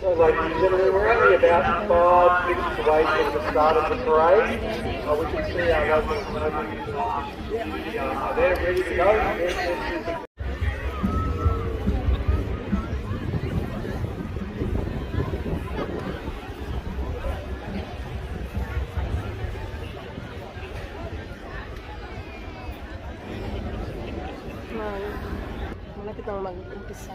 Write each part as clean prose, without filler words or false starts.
So, ladies and gentlemen, we're only about 5 minutes away from the start of the parade. We can see our local notaries and officials are there ready to go. They're Malapit nang mag-umpisa.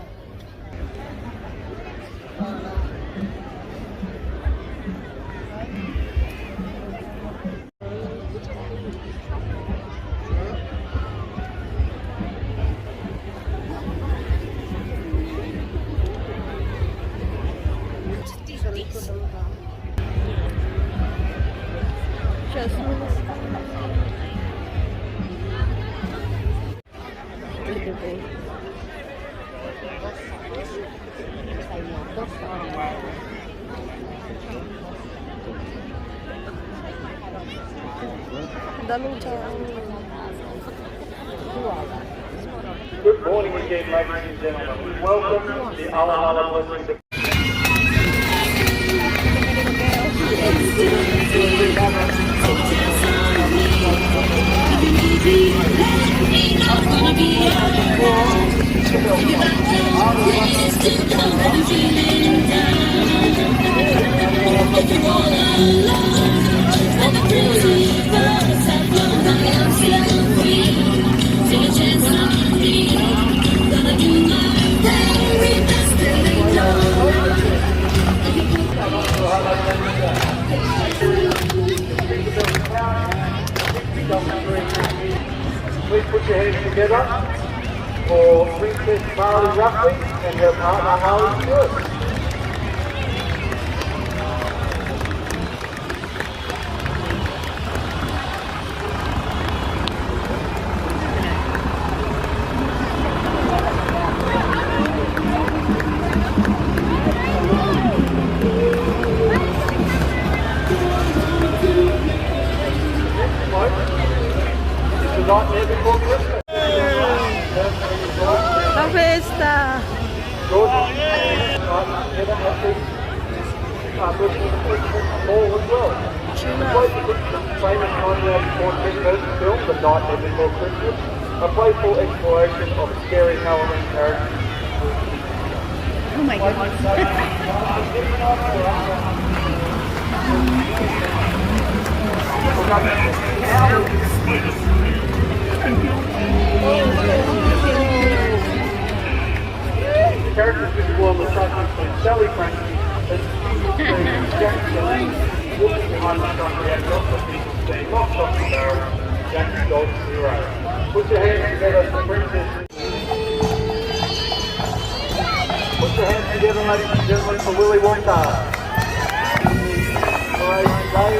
Sa likod ng tao. Just Ito po. Ang daming tao. Good morning again, ladies and gentlemen. Welcome to the Alla Nullah Blessings. Take a chance on me. Gonna do my very best to make know. Please put your hands together for Princess Marley Ruffley and her partner Harley Stewart. Next float is the Nightmare Before Christmas. La festa! Jordan, Heather at the Ball as well. The play depicts the famous 1984 Tim Burton film, The Nightmare Before Christmas, a playful exploration of scary Halloween characters. Oh my goodness. The characters visible on the truck include Sally Frankie and Jack Kelly. Walking behind the truck, we have Dr. Finkelstein, Lock, Stock and Barrel, Jack's Dog Zero. Put your hands together for Princess. Put your hands together, ladies and gentlemen, for Willy Wonka. Parade today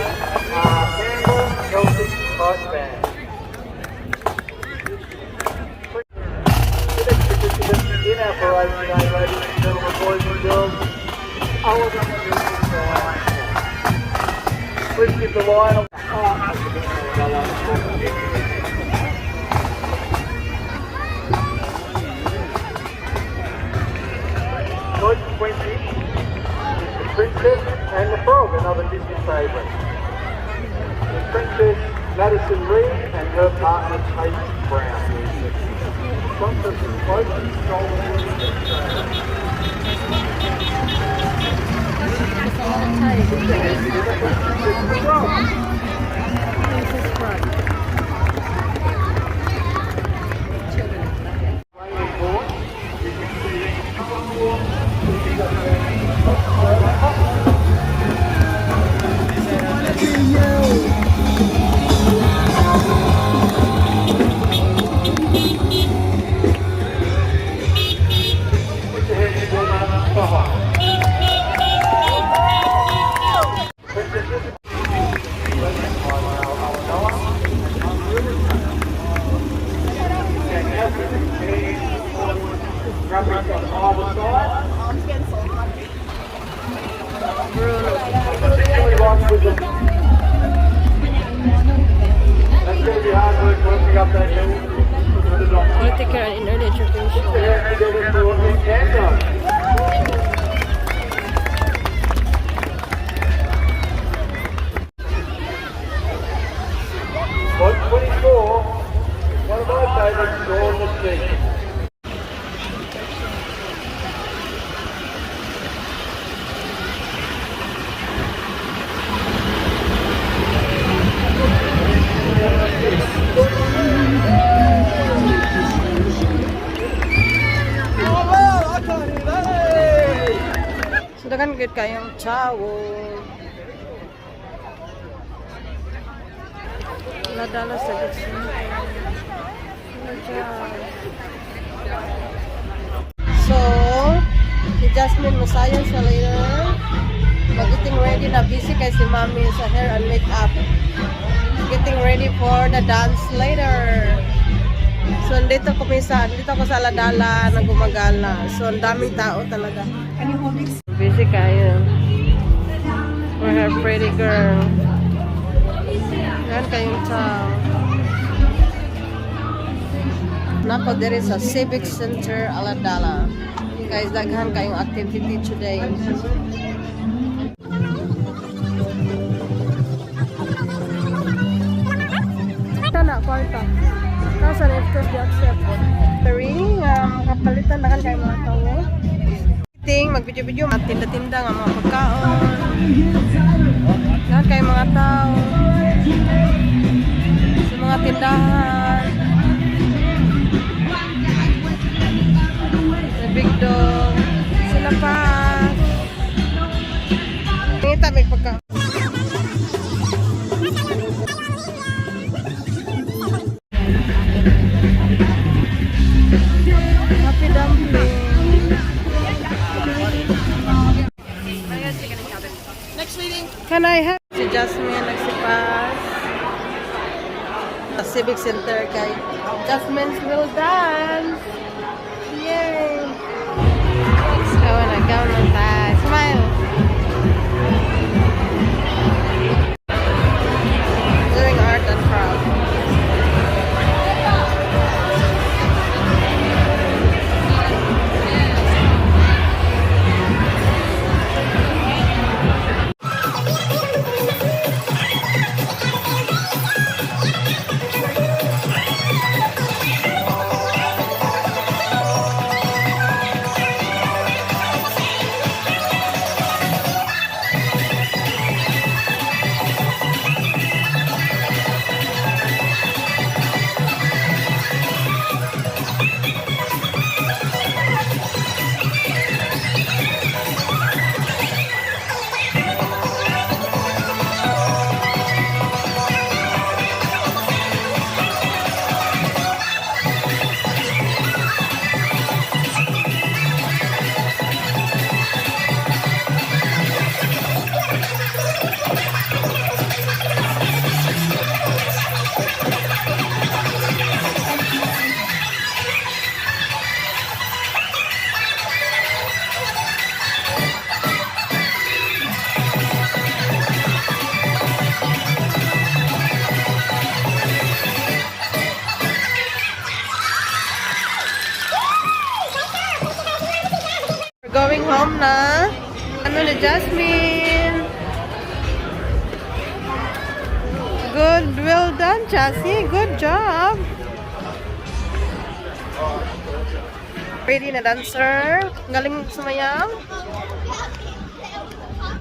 are Canberra Celtic Pipe Band. The next participant in our parade today, ladies and gentlemen, boys and girls, Oliver the Lion. Please give the lion a. Oh, Note 20 is The Princess and the Frog, another Disney favourite. The Princess Madison Reed and her partner Chase Brown. Sponsor the float is stolen. Princess and the Frog. Princess Frog. Rain Board. You can see colourful. Put your hands together for Hot. Princesses. Okay, now for the graphics on either side. Particularly like with the. That's going to be hard work working up that hill with the donkey. Political and early education. Put your hands together for Encanto. Daghan gid kayong tao. Nadala sa gitna. So, si Jasmine masayaw siya later. Mag-getting ready na, busy kay si Mami sa hair and makeup. Getting ready for the dance later. So, andito ako sa Aladala na gumagala. So, ang daming tao talaga. Busy kayo. For her pretty girl. Yan kayong tao. Nako diri sa Civic Center Aladala. Guys, daghan kayong activity today. Tana, kwarta. Kasan if to be accept. Three, makapalitan na kan kayo mga tao. Ting, mag-video-video, mga tinda-tinda nga mga pagkaon. Lahat kayo mga tao. Sa mga tindahan. Sa Big Dog. Sila pa. Tingita, may pagkaon. Happy dumpling. Next meeting. Can I have si Jasmine nagsipas sa Civic Center kay Jasmine's will dance. Yay! I wanna go on that. Smile. Doing art and craft. We're going home na. Ano ni Jasmine? Good, well done, Chassie. Good job. Ready na dancer. Galing sumayaw.